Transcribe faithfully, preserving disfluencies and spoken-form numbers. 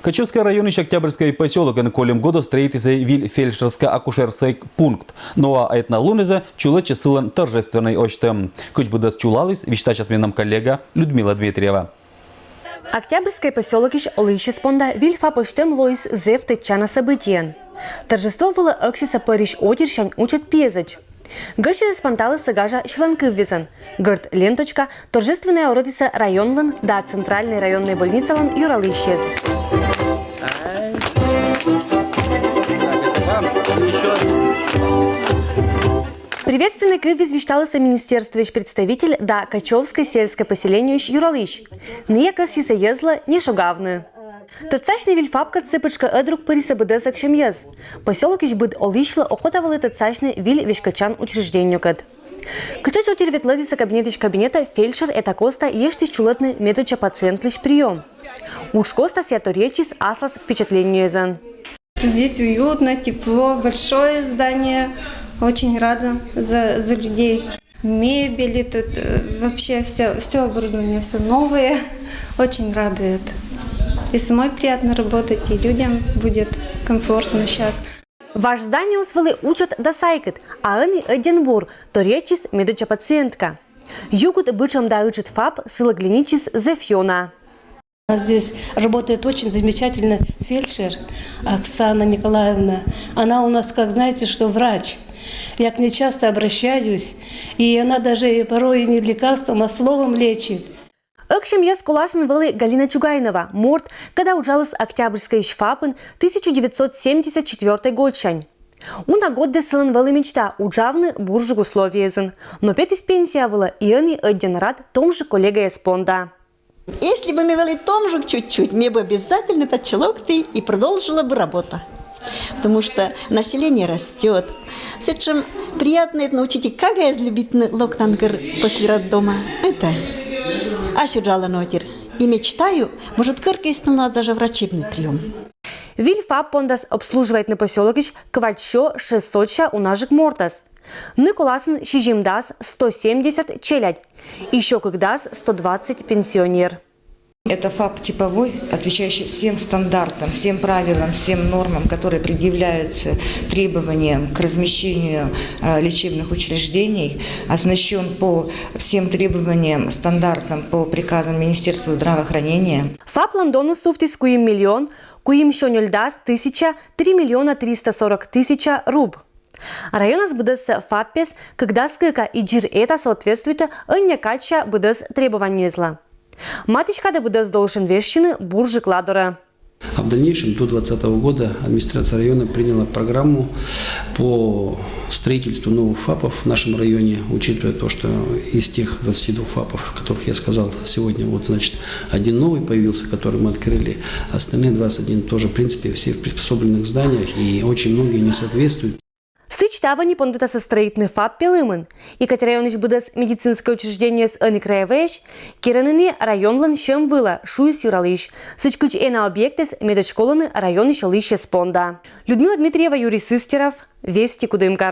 Качевскӧй районысь Октябрьскӧй посёлокын кольӧм гӧдӧ стрӧитісӧ виль фельдшерско-акушерскӧй пункт. Но этна лунӧсӧ чулӧдчис сылӧн торжественнӧй ӧстӧм. Кыдз быдӧс чулаліс, висьтасяс менам коллега Людмила Дмитриева. Октябрьскӧй посёлокысь олысьяс понда виль ФАП ӧстӧм лоис зэв тӧдчана событиеӧн. Торжество вылӧ ӧксисӧ пӧрысь отирсянь уджӧд пиӧзӧдз. Гӧсьтӧдыс панталісны гажа сьыланкывйӧзӧн. Гӧрд ленточка торжественнӧя орӧдісны районлӧн да центральнӧй районнӧй больницалӧн юралысьӧс. Приветственнӧй кывйыс висьталісны министерствоысь представитель да Качевскӧй сельскӧй поселениеысь юралысь. Ная кӧсйис йӧзлы не шогавны. Тӧдсасьны виль ФАП-кӧд пытшкӧ ӧд друг пырисны быдӧс ӧксьӧмъяс. Посёлокысь быд олысьлы охота вӧлі тӧдсасьны виль веськӧдчан учреждениекӧд. Кытчӧдз отир ветлӧдісны кабинетысь кабинетӧ, фельдшер этакоста ештіс чулӧдны медоддза пациентлысь приём. Удж коста сійӧ торйӧдчис аслас впечатлениесӧн. Здесь уютно, тепло, большое здание. Очень рада за, за людей. Мебели тут, э, вообще все, все оборудование, все новое. Очень радует. И самой приятно работать, и людям будет комфортно сейчас. Важ зданиеыс вӧлі уджӧд да сайкыд, а ӧні ӧддьӧн бур, торйӧдчис медоддза пациентка. Югыд бытшӧм да ыджыд ФАП сылы глянитчис зэв ёна. Здесь работает очень замечательный фельдшер Оксана Николаевна. Она у нас, как знаете, что врач. Я к ней часто обращаюсь, и она даже и порой не лекарством, а словом лечит. Ӧксьӧмъяс коласын вӧлі Галина Чугайнова, морт, кодӧс уджаліс Октябрьскӧйысь ФАП-ын тысяча девятьсот семьдесят четвёртӧй годсянь. Уна гӧгӧртӧ сылӧн вӧлі мечта уджавны бурджык условиеясын, но петіс пенсия вылӧ, и ӧні ӧддьӧн рад томджык коллегаяс понда. Если бы ме вӧлі томджык чуть-чуть, ме бы обязательно татчӧ локті и продолжила бы работа. Потому что население растёт. Сэтшӧм приятно этна учителька кагаез любитны локтан, гӧр, после роддома. Это. Ась уджалӧны отир. И мечтаю, может, кӧркӧ эстӧн лоас даже врачебный приём. Виль ФАП пондас обслуживайтны посёлокысь квайтсё шестьсотся унаджык мортӧс. Ны коласын сизимдас, сто семьдесят, челядь, и сё кыкдас, сто двадцать, пенсионер. Это ФАП типовой, отвечающий всем стандартам, всем правилам, всем нормам, которые предъявляются требованиям к размещению, э, лечебных учреждений, оснащён по всем требованиям, стандартам, по приказам Министерства здравоохранения. ФАП-лӧн доныс сувтіс куим миллион куимсё нёльдас тысяча, три миллиона триста сорок тысяча руб. Районас быдӧс ФАП-ес кыкдас кыка, и дзир эта соответствуйтӧ ӧнія кадся быдӧс требованиеяслы. Матысь кадӧ быдӧс должен вежсьыны бурджык ладорӧ. А в дальнейшем до двадцатого года администрация района приняла программу по строительству новых ФАПов в нашем районе, учитывая то, что из тех двадцати двух ФАПов, о которых я сказал сегодня, вот, значит, один новый появился, который мы открыли, остальные двадцать один тоже, в принципе, все в приспособленных зданиях, и очень многие не соответствуют. Сідз, тавони пондӧтасны стрӧитны ФАП Пелымын. И кӧть районысь быдӧс медицинскӧй учреждениеыс ӧні краевӧйӧсь, керӧны найӧ районлӧн сьӧм вылӧ, шуис юралысь. Сідз, кыдз эна объектъяс медодз колӧны районысь олысьяс понда. Людмила Дмитриева, Юрий Сыстеров, «Вести», Кудымкар.